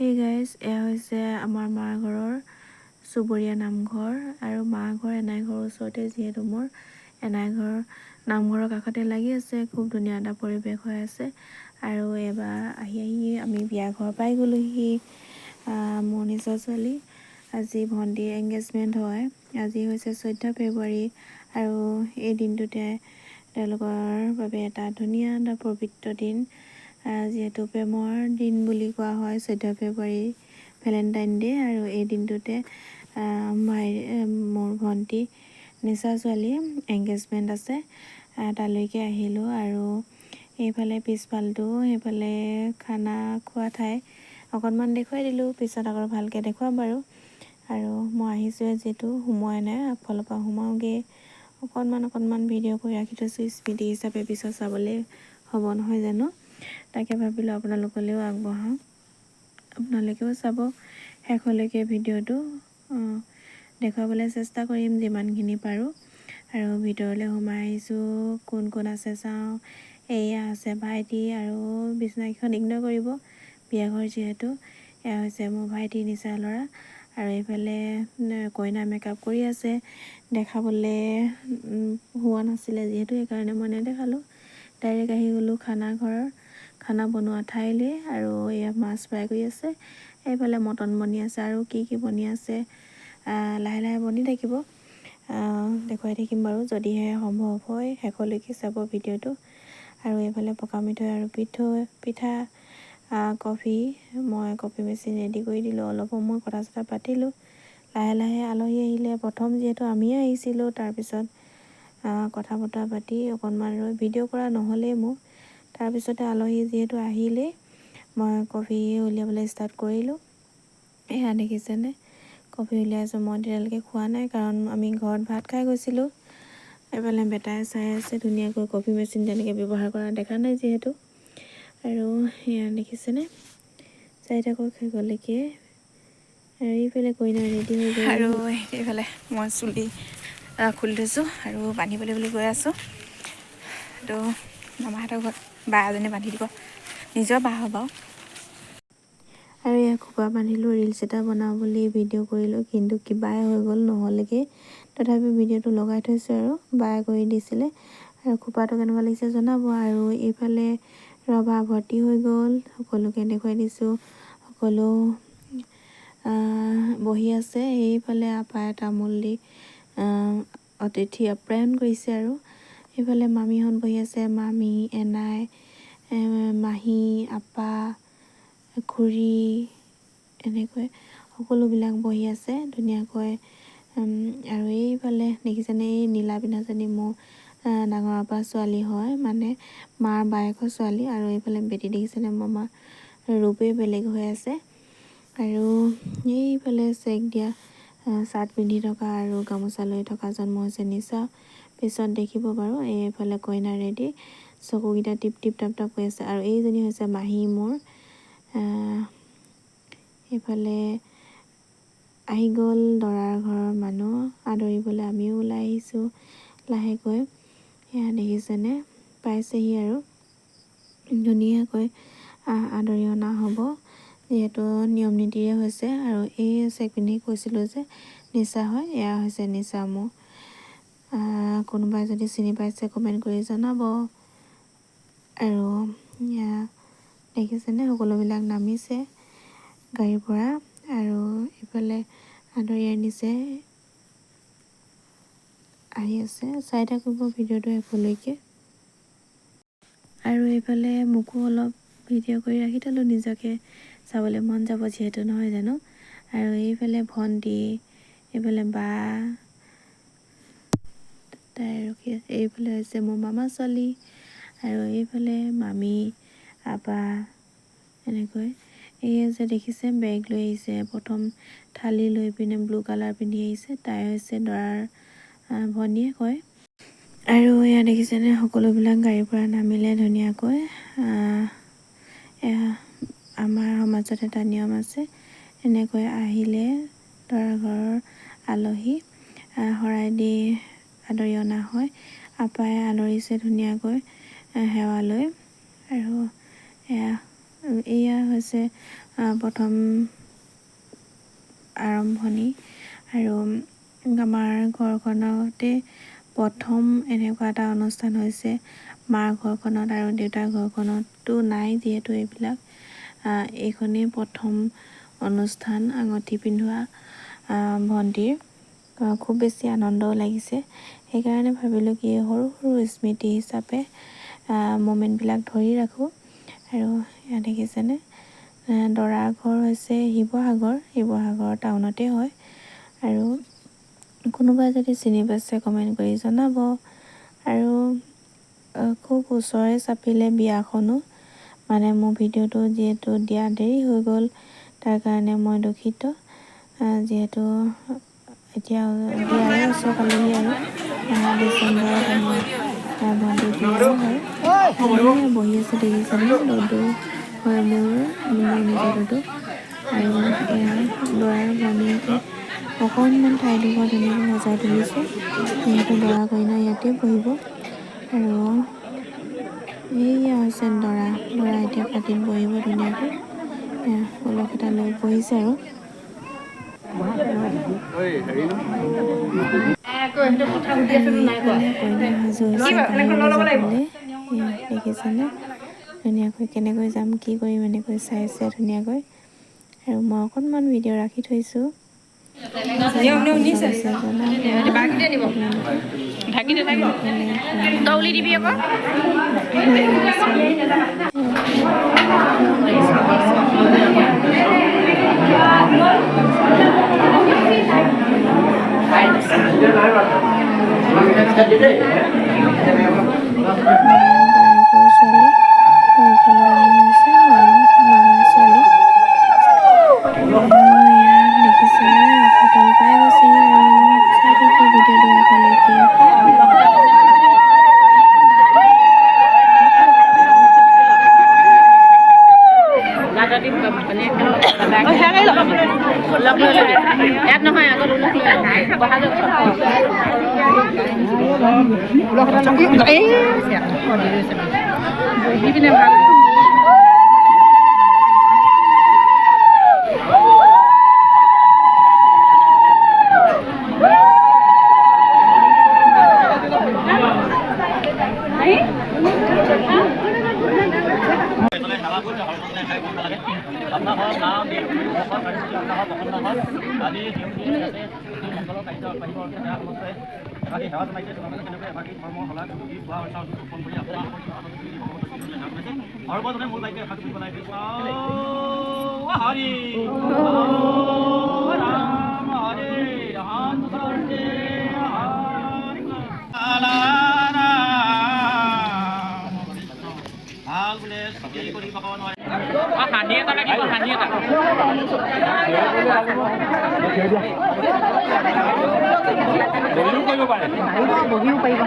Hey guys, এয়া হৈছে আমাৰ মাৰ ঘৰৰ চুবুৰীয়া নামঘৰ আৰু মা ঘৰ এনাই ঘৰৰ ওচৰতে, যিহেতু মোৰ এনাই ঘৰ নামঘৰৰ কাষতে লাগি আছে। খুব ধুনীয়া এটা পৰিৱেশ হৈ আছে। আৰু এইবাৰ আহি আহি আমি বিয়া ঘৰ পাই গ'লোহি। মোৰ নিজৰ ছোৱালী, আজি ভণ্টিৰ এংগেজমেণ্ট হয়। আজি হৈছে 14 ফেব্ৰুৱাৰী আৰু এই দিনটোতে তেওঁলোকৰ বাবে এটা ধুনীয়া এটা পবিত্ৰ দিন, যিহেতু প্ৰেমৰ দিন বুলি কোৱা হয় 14 ফেব্ৰুৱাৰী, ভেলেণ্টাইন ডে'। আৰু এই দিনটোতে ভাই মোৰ ভণ্টি নিচা ছোৱালী এংগেজমেণ্ট আছে, তালৈকে আহিলোঁ। আৰু এইফালে পিছফালটো, সেইফালে খানা খোৱা ঠাই অকণমান দেখুৱাই দিলোঁ, পিছত আকৌ ভালকৈ দেখুৱাম বাৰু। আৰু মই আহিছোঁহে যিহেতু, সোমোৱাই নাই, আগফালৰ পৰা সোমাওঁগৈ। অকণমান অকণমান ভিডিঅ' কৰি ৰাখি থৈছোঁ স্মৃতি হিচাপে, পিছত চাবলৈ হ'ব নহয় জানো? তাকে ভাবিলোঁ আপোনালোকলৈও আগবঢ়াওঁ, আপোনালোকেও চাব শেষলৈকে ভিডিঅ'টো। দেখুৱাবলৈ চেষ্টা কৰিম যিমানখিনি পাৰোঁ। আৰু ভিতৰলৈ সোমাই আহিছোঁ, কোন কোন আছে চাওঁ। এয়া আছে ভাইটি আৰু বিচনাকেইখন ইগন'ৰ কৰিব, বিয়াঘৰ যিহেতু। এয়া হৈছে মোৰ ভাইটি, নিচা ল'ৰা। আৰু এইফালে কইনা মেকআপ কৰি আছে, দেখাবলৈ হোৱা নাছিলে যিহেতু, সেইকাৰণে মই নেদেখালোঁ। ডাইৰেক্ট আহি গ'লোঁ খানা ঘৰৰ খানা বনোৱা ঠাইলৈ। আৰু এয়া মাছ ফ্ৰাই কৰি আছে, এইফালে মটন বনি আছে আৰু কি কি বনি আছে লাহে লাহে বনি থাকিব, দেখুৱাই থাকিম বাৰু যদিহে সম্ভৱ হয়। শেষলৈকে চাব ভিডিঅ'টো। আৰু এইফালে পকা মিঠৈ আৰু পিঠা, কফি, মই কফি মেচিন ৰেডি কৰি দিলোঁ। অলপ সময় কথা চথা পাতিলোঁ। লাহে লাহে আলহী আহিলে। প্ৰথম যিহেতু আমিয়ে আহিছিলোঁ, তাৰপিছত কথা বতৰা পাতি অকণমান ৰৈ ভিডিঅ' কৰা নহ'লেই মোৰ। তাৰপিছতে আলহী যিহেতু আহিলেই, মই কফি উলিয়াবলৈ ষ্টাৰ্ট কৰিলোঁ। এয়া দেখিছেনে, কফি উলিয়াই আছোঁ। মই তেতিয়ালৈকে খোৱা নাই, কাৰণ আমি ঘৰত ভাত খাই গৈছিলোঁ। এইফালে বেটাই চাই আছে ধুনীয়াকৈ, কফি মেচিন তেনেকৈ ব্যৱহাৰ কৰা দেখা নাই যিহেতু। আৰু এয়া দেখিছেনে, চাই থাকক শেষলৈকে। আৰু এইফালে কইনা ৰেডি হৈ গ'ল। আৰু এইফালে মই চুলি খুলি থৈছোঁ আৰু বান্ধিবলৈ বুলি গৈ আছোঁ। তো মামাহঁতৰ ঘৰত বা এজনী বান্ধি দিব, নিজৰ বা হ'ব বাৰু। আৰু এয়া খোপা বান্ধিলোঁ, ৰিলচ এটা বনাওঁ বুলি ভিডিঅ' কৰিলোঁ, কিন্তু কিবাই হৈ গ'ল, নহ'লেগৈ। তথাপি ভিডিঅ'টো লগাই থৈছোঁ আৰু বায়ে কৰি দিছিলে। আৰু খোপাটো কেনেকুৱা লাগিছে জনাব। আৰু এইফালে ৰভা ভৰ্তি হৈ গ'ল, সকলোকে দেখুৱাই দিছোঁ। সকলো বহি আছে। এইফালে আপাই তামোল দি অতিথি আপ্যায়ন কৰিছে। আৰু এইফালে মামীহঁত বহি আছে, মামী, এনাই, মাহী, আপা, খুৰী, এনেকৈ সকলোবিলাক বহি আছে ধুনীয়াকৈ। আৰু এইফালে দেখিছেনে, এই নীলা পিন্ধাজনী মোৰ ডাঙৰ আপাৰ ছোৱালী হয়, মানে মাৰ বায়েকৰ ছোৱালী। আৰু এইফালে বেটী দেখিছেনে, মামাৰ ৰূপেই বেলেগ হৈ আছে। আৰু এইফালে চেক দিয়া চাৰ্ট পিন্ধি থকা আৰু গামোচা লৈ থকা জন্ম হৈছে নিচা, পিছত দেখিব বাৰু। এইফালে কইনা ৰেডি, চকুকেইটা টিপ টিপ টাপ টাপ কৰি আছে। আৰু এইজনী হৈছে মাহী মোৰ। এইফালে আহি গ'ল দৰাৰ ঘৰৰ মানুহ আদৰিবলৈ, আমিও ওলাই আহিছোঁ লাহেকৈ। সেয়া দেখিছেনে, পাইছেহি আৰু ধুনীয়াকৈ আদৰি অনা হ'ব, যিহেতু নিয়ম নীতিৰে হৈছে। আৰু এই চেক পিন্ধি কৈছিলোঁ যে নিচা হয়, এয়া হৈছে নিচা মোৰ। কোনোবাই যদি চিনি পাইছে কমেণ্ট কৰি জনাব। আৰু এয়া দেখিছেনে, সকলোবিলাক নামিছে গাড়ীৰ পৰা আৰু এইফালে আদৰি আনিছে, আহি আছে। চাই থাকিব ভিডিঅ'টো শেষলৈকে। আৰু এইফালে মোকো অলপ ভিডিঅ' কৰি ৰাখি থ'লোঁ, নিজকে চাবলৈ মন যাব যিহেতু, নহয় জানো? আৰু এইফালে ভণ্টি, এইফালে বা, তাই ৰখি আছে। এইফালে হৈছে মোৰ মামা ছোৱালী আৰু এইফালে মামী, আপা, এনেকৈ। এই যে দেখিছে, বেগ লৈ আহিছে প্ৰথম, থালি লৈ পিনে ব্লু কালাৰ পিন্ধি আহিছে, তাই হৈছে দৰাৰ ভনীয়েক হয়। আৰু এয়া দেখিছেনে, সকলোবিলাক গাড়ীৰ পৰা নামিলে ধুনীয়াকৈ। এয়া আমাৰ সমাজত এটা নিয়ম আছে, এনেকৈ আহিলে দৰা ঘৰৰ আলহী শৰাই দি আদৰি অনা হয়। আপাই আদৰিছে ধুনীয়াকৈ সেৱা লৈ। আৰু এয়া এয়া হৈছে প্ৰথম আৰম্ভণি আৰু আমাৰ ঘৰখনতে প্ৰথম এনেকুৱা এটা অনুষ্ঠান হৈছে। মাৰ ঘৰখনত আৰু দেউতাৰ ঘৰখনতো নাই যিহেতু এইবিলাক। এইখনেই প্ৰথম অনুষ্ঠান আঙুঠি পিন্ধোৱা ভণ্টিৰ। খুব বেছি আনন্দও লাগিছে, সেইকাৰণে ভাবিলোঁ কি সৰু সৰু স্মৃতি হিচাপে মমেণ্টবিলাক ধৰি ৰাখোঁ। আৰু ইয়াত দেখিছেনে, দৰাৰ ঘৰ হৈছে শিৱসাগৰ, শিৱসাগৰ টাউনতে হয়। আৰু কোনোবাই যদি চিনি পাইছে কমেণ্ট কৰি জনাব। আৰু খুব ওচৰে চাপিলে বিয়াখনো, মানে মোৰ ভিডিঅ'টো যিহেতু দিয়া দেৰি হৈ গ'ল তাৰ কাৰণে মই দুখিত। যিহেতু এতিয়া বিয়াৰে ওচৰ পালেহি আৰু ডিচেম্বৰত আমাৰ ভণ্টিৰ বিয়াই হয়। বহি আছে দেখিছেনে, দদৌ হয় মোৰ নিজৰ দদৌ। আৰু এয়া দৰাৰ ভনীয়েকে অকণমান ঠাইডোখৰ ধুনীয়াকৈ সজাই তুলিছে, যিহেতু দৰা কইনা ইয়াতে বহিব। আৰু এইয়া হৈছে দৰা, দৰা এতিয়া পাটিত বহিব ধুনীয়াকৈ, ওলক এটা লৈ বহিছে। আৰু এইফালে কইনা সাজু হৈছে বাহিৰলৈ যাবলৈ। দেখিছেনে ধুনীয়াকৈ কেনেকৈ যাম কি কৰিম এনেকৈ চাইছে ধুনীয়াকৈ। আৰু মই অকণমান ভিডিঅ' ৰাখি থৈছোঁ। ছোৱালী এইফালে হৈছে মামাৰ ছোৱালী। এয়া দেখিছেনে ৰসাতল পাই গৈছেহি। আৰু চাই থাকিব ভিডিঅ'টো শেষলৈকে। বহি পিনে ভাল। বহিও পাৰিব।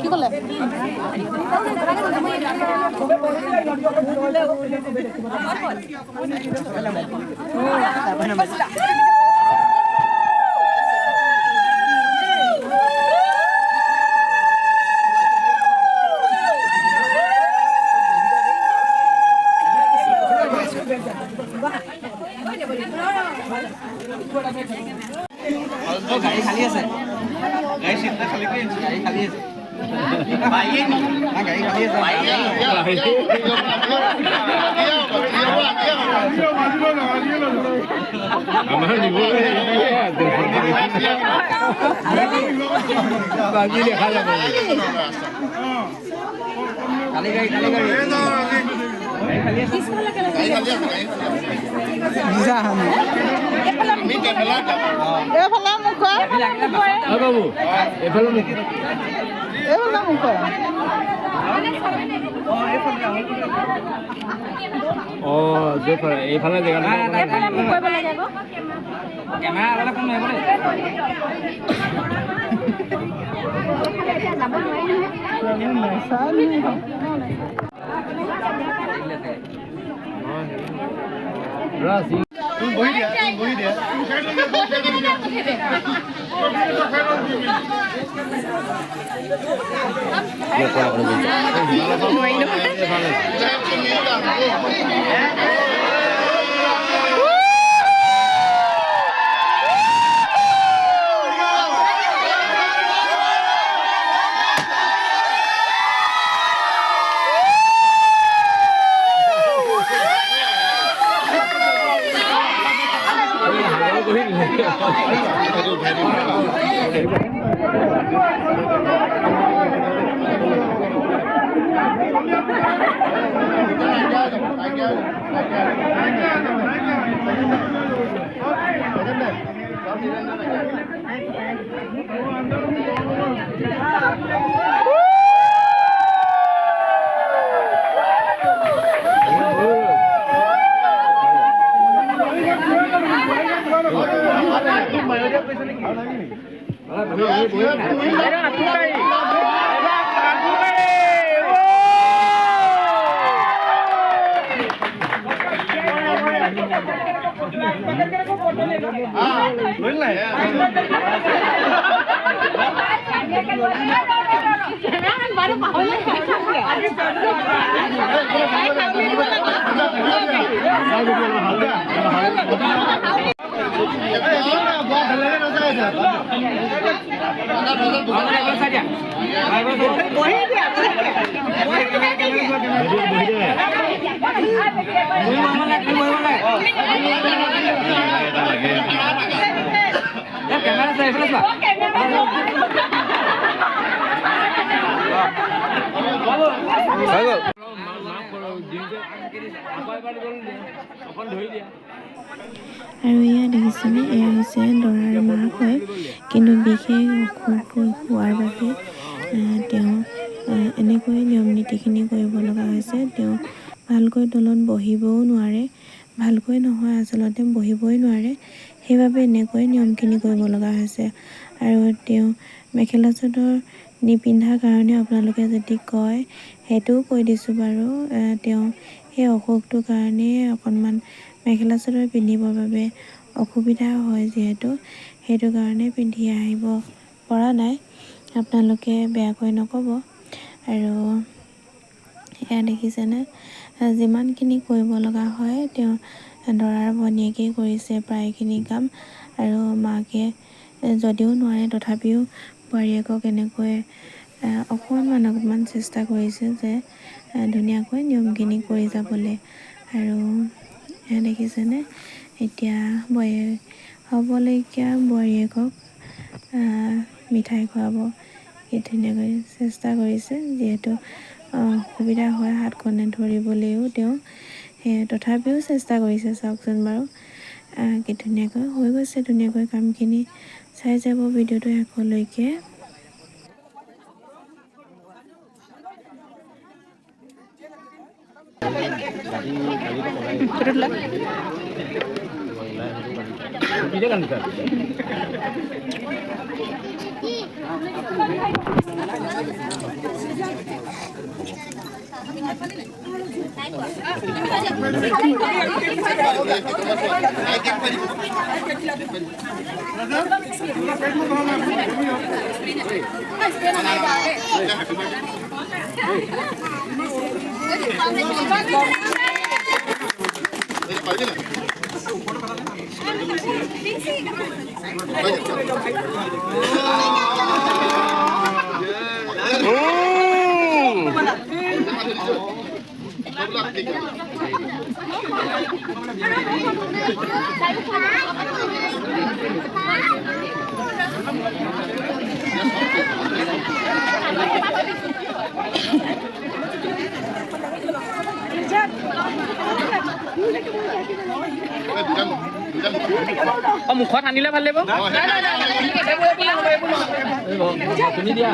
কি ক'লে? গাড়ী খালী আছে, গাড়ী চিট খালী কৰি আনিছোঁ, গাড়ী খালী আছে, গাড়ী খালী আছে। বাকী দেখা যাব। খালী গাড়ী, খালী গাড়ী, গাড়ী খালী আছে। এইফালে মুখ বাবু এইফালে মুখ এইফালে মুখ অ এইফালে এইফালে জেগা এইফালে মুখ কৰিব লাগে আকৌ কেমেৰা আগলে কোন আহিব দেই বহি দিয়া বহি দিয়া আৰু এয়া দেখিছেনে, এয়া হৈছে দৰাৰ মাক হয়, কিন্তু বিশেষ অসুখ হোৱাৰ বাবে তেওঁ এনেকৈ নিয়ম নীতিখিনি কৰিব লগা হৈছে। তেওঁ ভালকৈ তলত বহিবও নোৱাৰে, ভালকৈ নহয় আচলতে বহিবই নোৱাৰে, সেইবাবে এনেকৈ নিয়মখিনি কৰিব লগা হৈছে। আৰু তেওঁ মেখেলা চাদৰ নিপিন্ধাৰ কাৰণে আপোনালোকে যদি কয় সেইটোও কৈ দিছোঁ বাৰু, তেওঁ সেই অসুখটোৰ কাৰণে অকণমান মেখেলা চাদৰ পিন্ধিবৰ বাবে অসুবিধা হয় যিহেতু, সেইটো কাৰণে পিন্ধি আহিব পৰা নাই, আপোনালোকে বেয়াকৈ নক'ব। আৰু এয়া দেখিছেনে, যিমানখিনি কৰিব লগা হয় তেওঁ দৰাৰ ভনীয়েকেই কৰিছে প্ৰায়খিনি কাম। আৰু মাকে যদিও নোৱাৰে তথাপিও বোৱাৰীয়েকক এনেকৈ অকণমান অকণমান চেষ্টা কৰিছে যে ধুনীয়াকৈ নিয়মখিনি কৰি যাবলৈ। আৰু এয়া দেখিছেনে, এতিয়া হ'বলগীয়া বোৱাৰীয়েকক মিঠাই খুৱাব কি ধুনীয়াকৈ চেষ্টা কৰিছে, যিহেতু অসুবিধা হয় হাতখনে ধৰিবলৈও তেওঁ, সেয়ে তথাপিও চেষ্টা কৰিছে। চাওকচোন বাৰু কি ধুনীয়াকৈ হৈ গৈছে, ধুনীয়াকৈ কামখিনি চাই যাব ভিডিঅ'টো শেষলৈকে। মুখত সানিলে ভাল লাগিব। তুমি দিয়া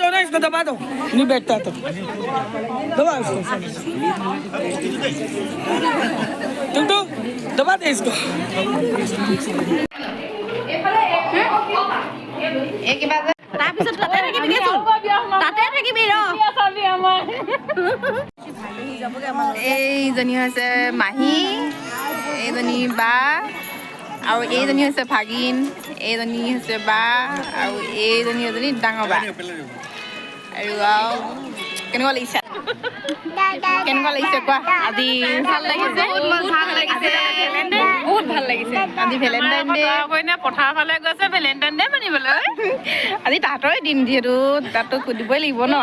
दो ना, इसको दबा दो, नहीं बैठता तो दबा इसको, तुम तो दबा दे इसको। এইজনী হৈছে মাহী, এইজনী বা, আৰু এইজনী হৈছে ভাগিন, এইজনী হৈছে বা, আৰু এইজনী এজনী ডাঙৰ বা। আৰু কেনেকুৱা লাগিছে, কেনেকুৱা লাগিছে কোৱা? আজি ভাল লাগিছে, বহুত ভাল লাগিছে, বহুত ভাল লাগিছে। আজি ভেলেণ্টাইন ডে, পথাৰৰ ফালে গৈছে ভেলেণ্টাইন ডে মানিবলৈ। আজি তাহাঁতৰে দিন যিহেতু তাতো দিবই লাগিব ন।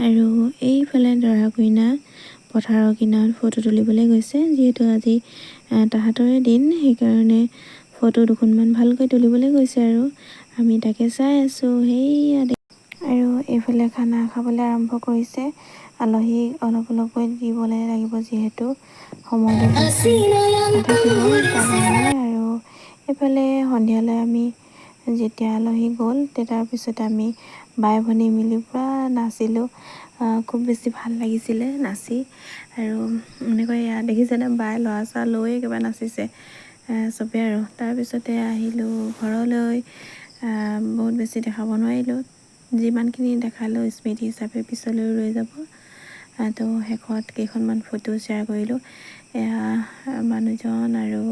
আৰু এইফালে দৰা কইনা পথাৰৰ কিনাৰত ফটো তুলিবলৈ গৈছে, যিহেতু আজি তাহাঁতৰে দিন, সেইকাৰণে ফটো দুখনমান ভালকৈ তুলিবলৈ গৈছে আৰু আমি তাকে চাই আছোঁ। সেইয়া আৰু এইফালে খানা খাবলৈ আৰম্ভ কৰিছে। আলহীক অলপ অলপকৈ দিবলৈ লাগিব, যিহেতু সময়টো বেছি নাথাকিব তাৰ কাৰণে। আৰু এইফালে সন্ধিয়ালৈ আমি যেতিয়া আলহী গ'ল, তাৰপিছত আমি বাই ভনী মিলি পূৰা নাচিলোঁ। খুব বেছি ভাল লাগিছিলে নাচি। আৰু এনেকৈ এয়া দেখিছেনে, বাই ল'ৰা চৰা লৈ কিবা নাচিছে চবেই। আৰু তাৰপিছতে আহিলোঁ ঘৰলৈ। বহুত বেছি দেখাব নোৱাৰিলোঁ, যিমানখিনি দেখালোঁ স্মৃতি হিচাপে পিছলৈও ৰৈ যাব। তো শেষত কেইখনমান ফটো শ্বেয়াৰ কৰিলোঁ। এয়া মানুহজন আৰু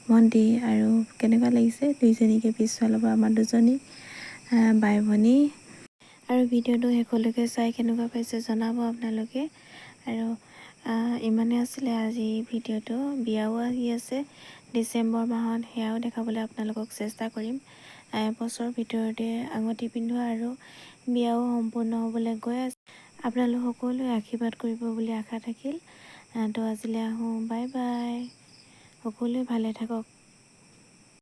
ভণ্টি, আৰু কেনেকুৱা লাগিছে দুইজনীকে পিছফালৰ পৰা, আমাৰ দুজনী বাই ভনী। আৰু ভিডিঅ'টো শেষলৈকে চাই কেনেকুৱা পাইছে জনাব আপোনালোকে। আৰু ইমানেই আছিলে আজি ভিডিঅ'টো। বিয়াও আহি আছে ডিচেম্বৰ মাহত, সেয়াও দেখাবলৈ আপোনালোকক চেষ্টা কৰিম। এবছৰৰ ভিতৰতে আঙুঠি পিন্ধোৱা আৰু বিয়াও সম্পূৰ্ণ হ'বলৈ গৈ আছে। আপোনালোক সকলোৱে আশীৰ্বাদ কৰিব বুলি আশা থাকিল। তো আজিলৈ আহোঁ, বাই বাই। সকলোৱে ভালে থাকক।